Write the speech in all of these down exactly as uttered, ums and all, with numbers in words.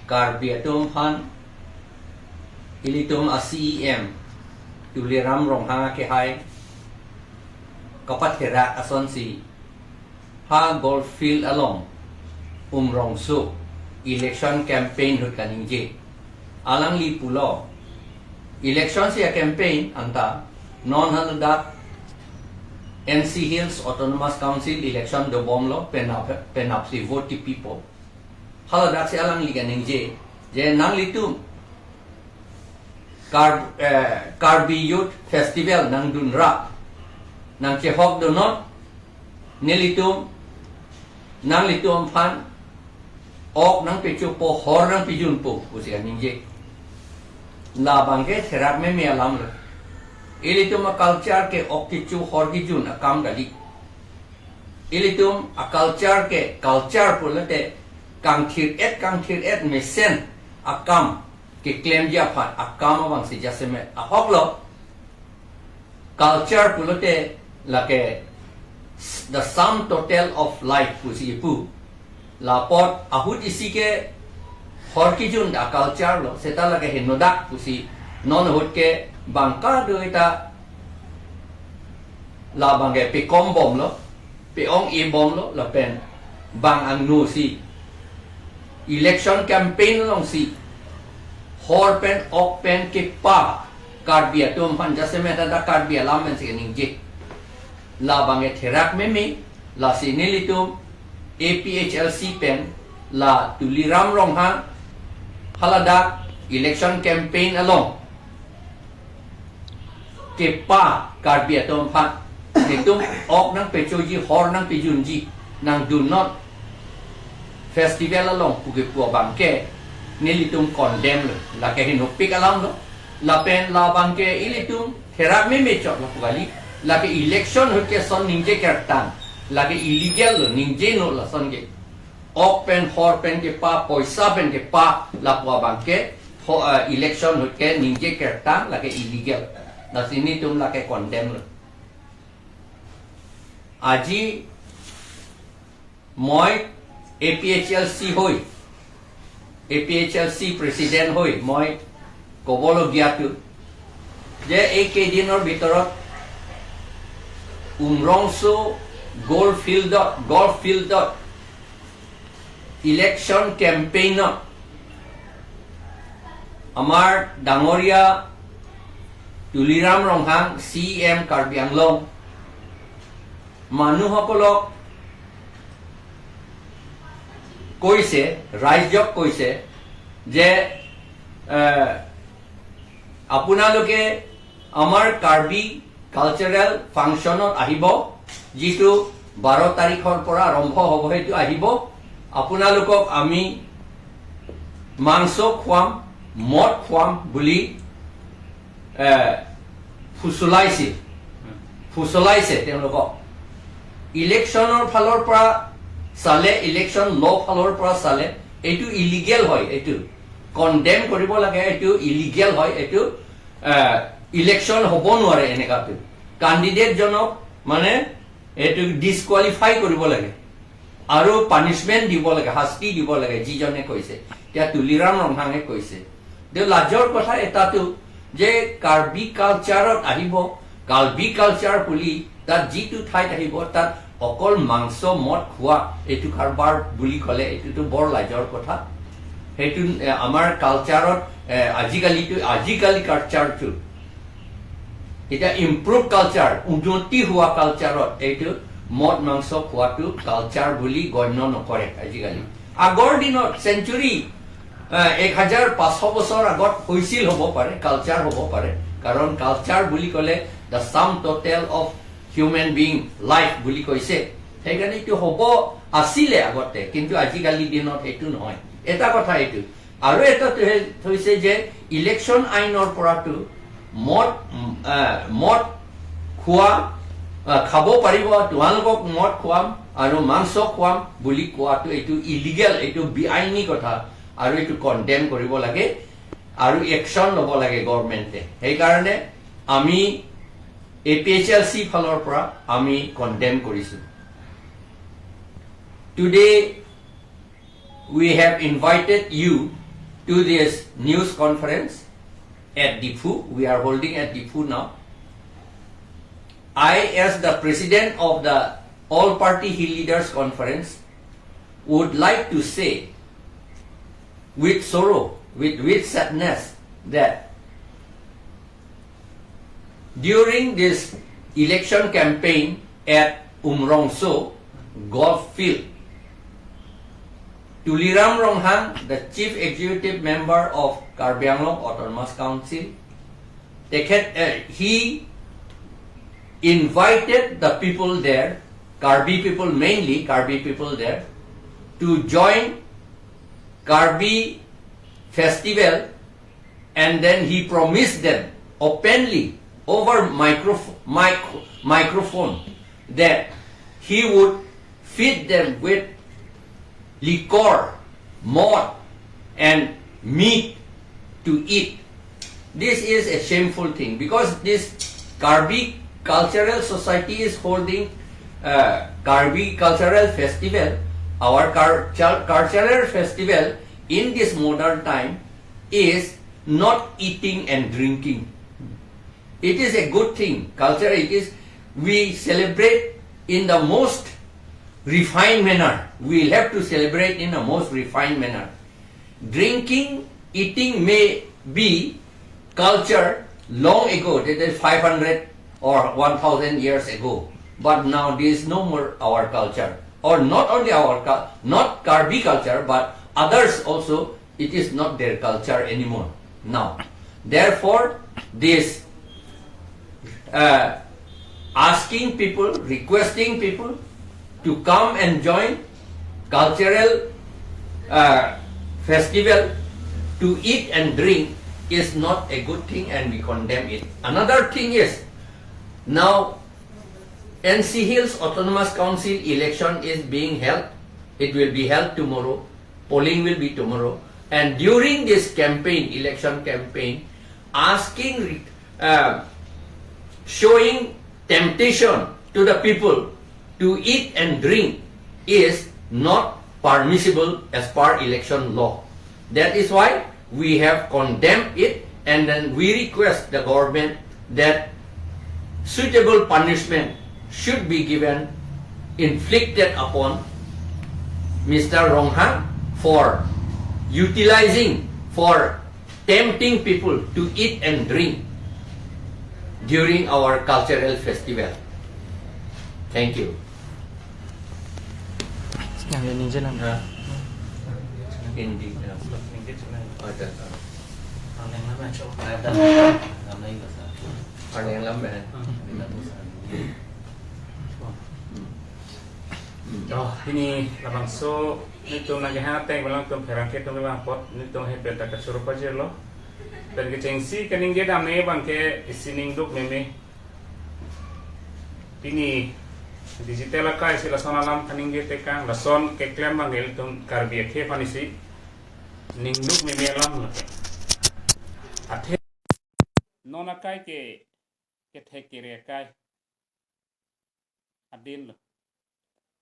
Karbi atum aphan ilitum a-C E M Tuliram Ronghang akehai kapatherak asonsi ha Golf Field along Umrongso election campaign ahut kaningje. Alangli pulo, election si a-campaign anta non haladak N C Hills Autonomous Council election dobomlo, penap penapsi vote kipipo. Haladak si alangli kaningje je nanglitum Kar, eh, Karbi Youth Festival nangdunra, nangchehok donon, nelitum, nanglitum aphan ok nangpechopo, hor nangpejunpo pusi kaningje. Labangke therak meme alamlo. Ilitum a-culture ke ok kecho hor kejun akam kali. Ilitum a-culture ke, culture pulote kangthir-et kangthir-et mesen akam keklemji aphan akam abangsi jasemet ahoklo. Culture pulote lake s- the sum total of life pusi kipu. Lapot ahut isi ke hor kejun a-culture lo, seta lake henodak pusi non ahut ke bangka do ita labangke pekombomlo, pe-ong-ebomlo, lapen bang angno si election campaign alongsi hor pen ok pen kepa Karbi atum aphan jasemet anta Karbi alam pensi kaningje. Labangke therak meme, lasi nelitum A P H L C pen la Tuliram Ronghang haladak election campaign along kepa Karbi atum aphan, netum ok nangpechoji, hor nangpejunji, nangdunnon festival along pu kepu abangke nelitum condemn lo, lake henopik alamlo. Lapen labangke ilitum therak meme chot lapu kali, lake election ahut ke son ningje kertang, lake illegal lo, ningjenon lason ke. Ok pen hor pen kepa, poisa pen kepa lapu abangke ho, eh, election ahut ke ningje kertang, lake illegal. Lasi nelitum lake condemn lo. Aji মই A P H L চি হৈ, A P H L চি প্ৰেচিডেণ্ট হৈ মই ক'বলগীয়াটো যে এইকেইদিনৰ ভিতৰত উমৰংচু গল্ফ ফিল্ডত, গল্ফ ফিল্ডত ইলেকশ্যন কেম্পেইনত আমাৰ ডাঙৰীয়া তুলিৰাম ৰংহাং, চি ই এম কাৰ্বি আংলং, মানুহসকলক কৈছে, ৰাইজক কৈছে যে, এ, আপোনালোকে আমাৰ কাৰ্বি কালচাৰেল ফাংচনত আহিব, যিটো বাৰ তাৰিখৰ পৰা আৰম্ভ হ'ব, সেইটো আহিব। আপোনালোকক আমি মাংস খুৱাম, মদ খুৱাম বুলি, এ, ফুচলাইছিল, ফুচলাইছে তেওঁলোকক। ইলেকশ্যনৰ ফালৰ পৰা চালে, ইলেকশ্যন ল ফালৰ পৰা চালে এইটো ইলিগেল হয়, এইটো কণ্ডেম কৰিব লাগে, এইটো ইলিগেল হয়, এইটো, এ, ইলেকশ্যন হ'ব নোৱাৰে এনেকুৱাটো। কাণ্ডিডেটজনক মানে এইটো ডিছকুৱালিফাই কৰিব লাগে আৰু পানিচমেণ্ট দিব লাগে, শাস্তি দিব লাগে যিজনে কৈছে। এতিয়া তুলিৰাম ৰংহাঙে কৈছে। দে লাজৰ কথা এটাতো যে কাৰ্বি কালচাৰত আহিব, কাৰ্বি কালচাৰ বুলি তাত যিটো ঠাইত আহিব, তাত অকল মাংস মদ খোৱা এইটো কাৰবাৰ বুলি ক'লে এইটোতো বৰ লাজৰ কথা। সেইটো, এ, আমাৰ কালচাৰত, এ, আজিকালিতো, আজিকালি কালচাৰটো এতিয়া ইম্প্ৰুভ কালচাৰ, উন্নতি হোৱা কালচাৰত এইটো মদ মাংস খোৱাটো কালচাৰ বুলি গণ্য নকৰে আজিকালি। আগৰ দিনত চেঞ্চুৰী, আহ, এক হাজাৰ পাঁচশ বছৰ আগত হৈছিল হ'ব পাৰে, কালচাৰ হ'ব পাৰে, কাৰণ কালচাৰ বুলি ক'লে the sum total of human being life বুলি কৈছে। সেইকাৰণে এইটো হ'ব আছিলে আগতে, কিন্তু আজিকালি দিনত সেইটো নহয়। এটা কথা এইটো। আৰু এটা থৈ- থৈছে যে ইলেকশ্যন আইনৰ পৰাতো মদ, উম, আহ, মদ খোৱা, আহ, খাব পাৰিব, তোমালোকক মদ খুৱাম আৰু মাংস খুৱাম বুলি কোৱাটো এইটো ইলিগেল, এইটো বেআইনী কথা আৰু এইটো কণ্ডেম কৰিব লাগে আৰু একশ্যন ল'ব লাগে গভৰ্ণমেণ্টে। সেইকাৰণে আমি এ পি এইচ এল চি ফালৰ পৰা আমি কণ্ডেম কৰিছোঁ। Today, we have invited you to this news conference at Diphu. We are holding at Diphu now. I, as the president of the All Party Hill Leaders Conference, would like to say with sorrow, with, with sadness, that during this election campaign at Umrongso golf field, Tuliram Ronghang, the Chief Executive Member of Karbi Anglong Autonomous Council, tekhet, uh, he invited the people there, Karbi people mainly, Karbi people there, to join Karbi festival, and then he promised them openly over microph- mic- microphone that he would feed them with liquor, malt, and meat to eat. This is a shameful thing because this Karbi Cultural Society is holding uh, Karbi Cultural Festival. Our culture, cultural festival in this modern time is not eating and drinking. It is a good thing. Culture, it is, we celebrate in the most refined manner. We have to celebrate in the most refined manner. Drinking, eating may be culture long ago, that is five hundred or one thousand years ago. But now there is no more our culture. Or not only our, cul- not Karbi culture, but others also, it is not their culture anymore now. Therefore, this uh, asking people, requesting people to come and join cultural uh, festival to eat and drink is not a good thing, and we condemn it. Another thing is, now N C Hills Autonomous Council election is being held. It will be held tomorrow. Polling will be tomorrow. And during this campaign, election campaign, asking, uh, showing temptation to the people to eat and drink is not permissible as per election law. That is why we have condemned it, and then we request the government that suitable punishment should be given, inflicted upon Mister Ronghang for utilizing, for tempting people to eat and drink during our cultural festival. Thank you. Yang ini je nang. Hindi. Ada. Aneng lam ya. Oh, pini labangso nelitum nangkehang ateng, alangtum pherangke atum abang apot nelitum hepet ta kachoro pajirlo. Pen kechengsi kaningje damnang abangke isi ning dukmeme. Pini digital akai si lason alam kaningje tekang, lason keklem abang ilitum Karbi akhei aphan isi ning dukmeme alam lake. Athe non akai ke kethek kere akai adin lo.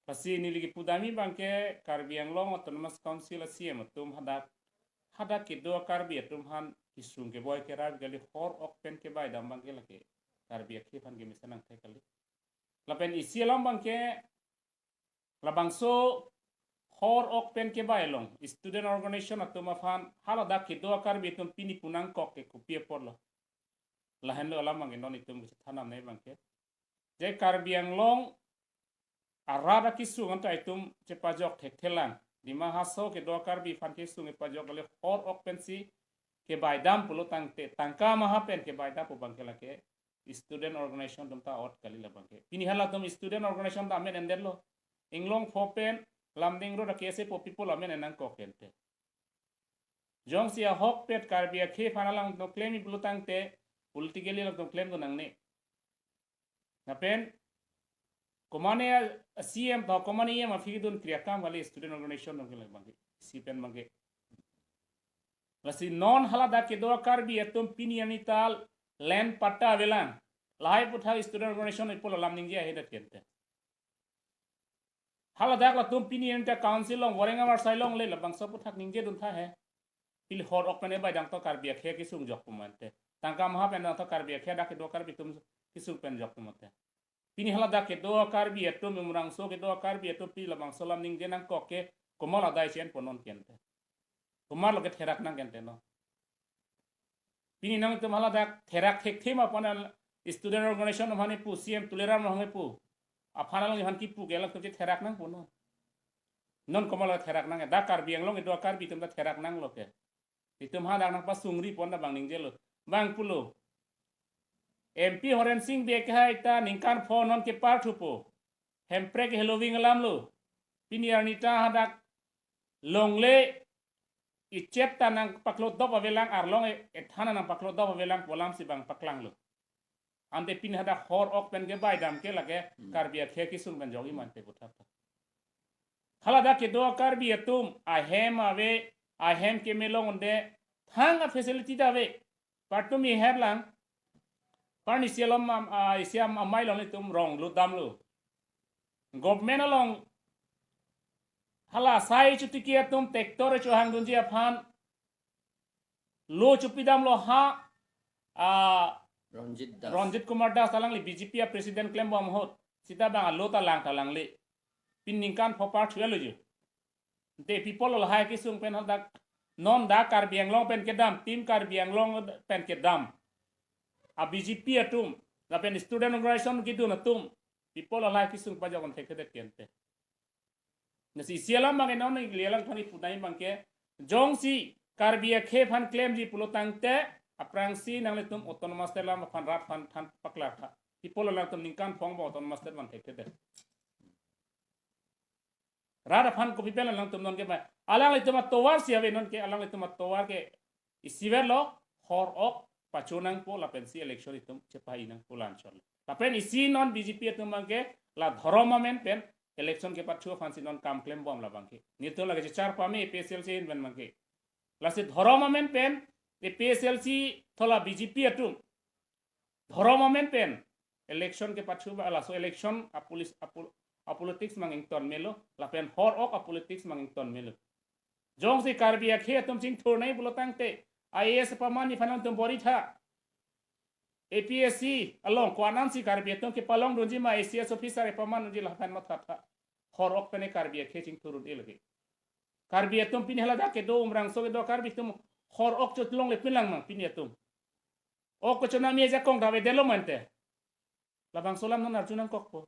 Lasi neli kipudamji abangke Karbi Anglong Autonomous Council a-C E M atum hadak, hadak kedo Karbi atum aphan kesung keboi kerai kali, hor ok pen kebai dam abangke lake Karbi akhei aphan kemesen nangthek kali. Lapen isi alam abangke labangso hor ok pen kebai along student organization atum aphan haladak kedo Karbi atum pini punangkok ke kopi apotlo. Lahenlo alam abangke non itum kachethan damnang abangke, je Karbi Anglong arat akesung anta itum chepajok thekthelang. Dima Hasao kedo Karbi aphan kesung kepajok kali, hor ok pensi kebai dam pulo tangte, tangka maha pen kebai dam pu abangke lake student organization atum ta ot kali labangke. Pini halatum student organization ta amen endetlo. Inglong pho pen Lumding Road a-K S A po people amen en nangkok ente. Jongsi ahokpet Karbi akhei aphan alangtum klemji pulo tangte, politically alangtum klemdun nangne. Lapen komane a-C E M to, komane E M aphi kedun kriya akam kali student organization atum ke labangke, isi pen abangke. Lasi non haladak kedo Karbi atum pini arni ta land patta avelang. Lahai aputhak student organization ipo alam ningje ahedet kente. Haladak latum pini arni ta council along, Voreng Amarsai along le labangso aputhak ningjedun tha he. Ili hor ok pen ebai dang to Karbi akhei kesung jok pu mante. Tangka maha pen dang to Karbi akhei dak kedo Karbi atum kesung pen jok pu mante. Pini hala dak kedo Karbi atum, Umrangso kedo Karbi atum pini labangso alam ningje nangkok ke komat adai chen ponon kente. Komat lo ke therak nang kente no. Pini nangtum hala dak therak thekthe ma pon student organization atum aphan pu, C M Tuliram atum aphan pu. Aphan along aphan kipu ke alangtum che therak nang ponon. Non komat lo therak nang, dak Karbi Anglong kedo Karbi atum ta therak nanglo ke. Itum hadak nangpasungri pon ta bang ningjelo. Bang pulo. M P Horen Sing Bey ke hai ta ningkan pho non ke par thupo. Hemprek heloving alam lo. Pini arni ta hadak longle ichet ta nangpaklo dop avelang, arlong e-, ethan nangpaklo dop avelang pu alam si bang paklanglo. Ante pini hadak hor ok pen kebai dam ke lake Hmm. Karbi akhei kesung pen jok imante puthot. Hala dak kedo Karbi atum ahem ave, ahem kemelong unde, thang a facility ta ave. Par tumi herlang, par ni sialom am-, ah, isiam amei long itum rong lut damlo. Government along hala sai chotiki atum tractor chohang dunji aphan lo chopi damlo ha, ah, Ranjit Das. Ranjit Kumar Das alangli B J P a president klembom ahut. Sita bang alo ta lang ta langle. Pini ningkan pho par thuelo ju. Te people lo lahai kesung pen hadak non dak Karbi Anglong pen kedam, team Karbi Anglong pen kedam. A B J P atum, lapen student organization kedun atum. People lo lahai kesung pajok on thekthedet kente. Lasi isi alam bang non ni lialang thani pudai bang ke. Jongsi Karbi akhei aphan klemji pulo tangte, aphrangsi nanglitum autonomous state alam aphan rat aphan than paklar tha. People alangtum ningkan phong bo autonomous state bang thekthedet. Rat aphan kopi pen alangtum non ke ba. Alanglitum atovar si ave non ke, alanglitum atovar ke isiver lo hor ok pacho nangpo lapen si election itum chepai nangpo la-anchot. Lapen isi non B J P atum bang ke la dhorom amen pen election kepathu aphan si non kam klembom la bang ke. Nelitum lake chechar pame A P H L C ahin pen bang ke. Lasi dhorom amen pen A P H L C thola B J P atum dhorom amen pen election kepathu ba laso election a police a pol-, a politics mang ington melo, lapen hor ok a politics mang ington melo. Jongsi Karbi akhei atum chingthur nai pulo tangte, I A S paman ni phanang tum bor-i tha. A P S C along ko-an ansi Karbi atum kepalong dunji ma A C S officer epaman dunji lapen matha tha. Hor ok pen e Karbi akhei chingthur un-e lake. Karbi atum pini hala dak kedo Umrangso kedo Karbi atum hor ok chot longle pinlang mang pini atum. Ok kachonam ajakong ta avedetlo mante. Labangso alam non arju nangkokpo.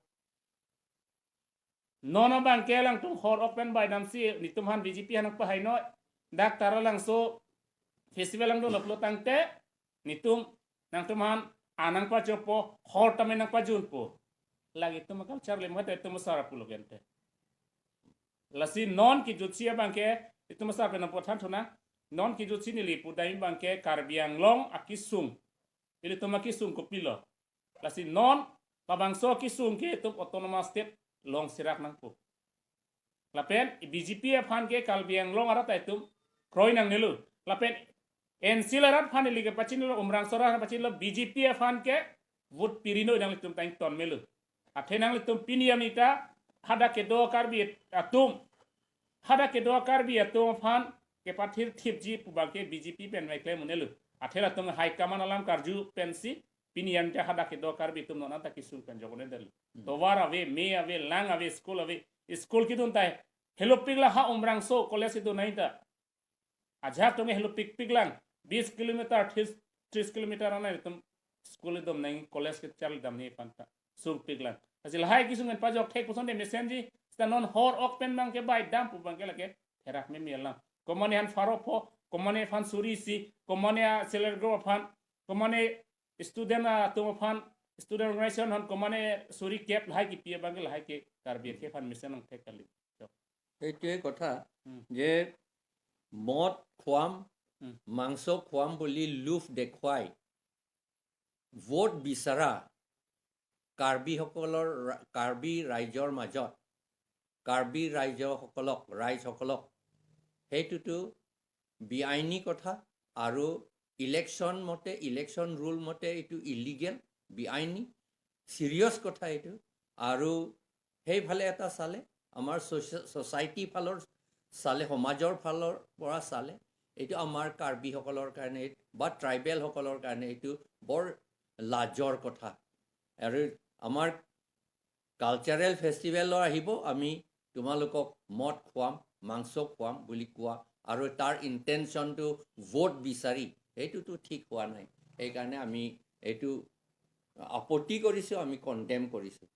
Non abang ke alangtum hor ok pen bai damsi nelitum aphan B J P aphan nangpahai noi. Dak Taralangso festival nangdunlo pulo tangte nelitum nangtum aphan an nangpachopo, hor tame nangpajunpo. Lake itum culture le mate itum asar pulo kente. Lasi non kejutsi abang ke itum asar pen nangpothan thunang. Non kejutsi neli pudai bang ke Karbi Anglong akesung. Ilitum akesung kopilo. Lasi non labangso akesung ke itum autonomous state long serak nangpo. Lapen B J P aphan ke Karbi Anglong arat ta itum kroi nangnelo. Lapen N C L arat aphan ili kepachinilo, Umrangso arat aphan pachinilo, B J P aphan ke vote piri noi nanglitum ta ington melo. Athe nanglitum pini amita hadak kedo Karbi atum, hadak kedo Karbi atum aphan kepathir thipji pu bang ke B J P pen mai klem un-elo. Athe latum high command alam karju pensi pini amita hadak kedo Karbi atum non anta kesung pen jok un-edetlo. Hmm. Tovar ave, me ave, lang ave, school ave. School kedun ta helopik la ha Umrangso college kedun nai ta. Ajahak atum ke helopikpik lang, bis kilometer, tris, tris kilometer anai atum school dom nang college kecharli damji aphan ta sungpik lang. Lasi lahai kesung pen pajok thek puson de mesenji, seta non hor ok pen bang ke bai dam pu bang ke lake therak meme lang. Komane aphan pharo pho, komane aphan suri isi, komane a self help group aphan, komane student atum aphan, student organization aphan, komane suri kep lahai kipi bang ke lahai ke Karbi akhei aphan mesen nang thek kali. এইটোৱে কথা উম। যে মদ খুৱাম, উম। মাংস খুৱাম বুলি লোভ দেখুৱাই ভোট বিচৰা কাৰ্বিসকলৰ ৰা-, কাৰ্বি ৰাইজৰ মাজত, কাৰ্বি ৰাইজসকলক, ৰাইজসকলক, সেইটোতো বেআইনী কথা। আৰু ইলেকশ্যন মতে, ইলেকশ্যন ৰুল মতে এইটো ইলিগেল, বেআইনী, ছিৰিয়াছ কথা এইটো। আৰু সেইফালে এটা চালে, আমাৰ ছ'চা-, ছ'চাইটি ফালৰ চালে, সমাজৰ ফালৰ পৰা চালে, এইটো আমাৰ কাৰ্বিসকলৰ কাৰণে বা ট্ৰাইবেলসকলৰ কাৰণে এইটো বৰ লাজৰ কথা। আৰু আমাৰ কালচাৰেল ফেষ্টিভেলৰ আহিব, আমি তোমালোকক মদ খুৱাম, মাংস খুৱাম বুলি কোৱা আৰু তাৰ ইণ্টেনশ্যনটো ভোট বিচাৰি, সেইটোতো ঠিক হোৱা নাই। সেইকাৰণে আমি এইটো আপত্তি কৰিছোঁ, আমি কণ্ডেম কৰিছোঁ।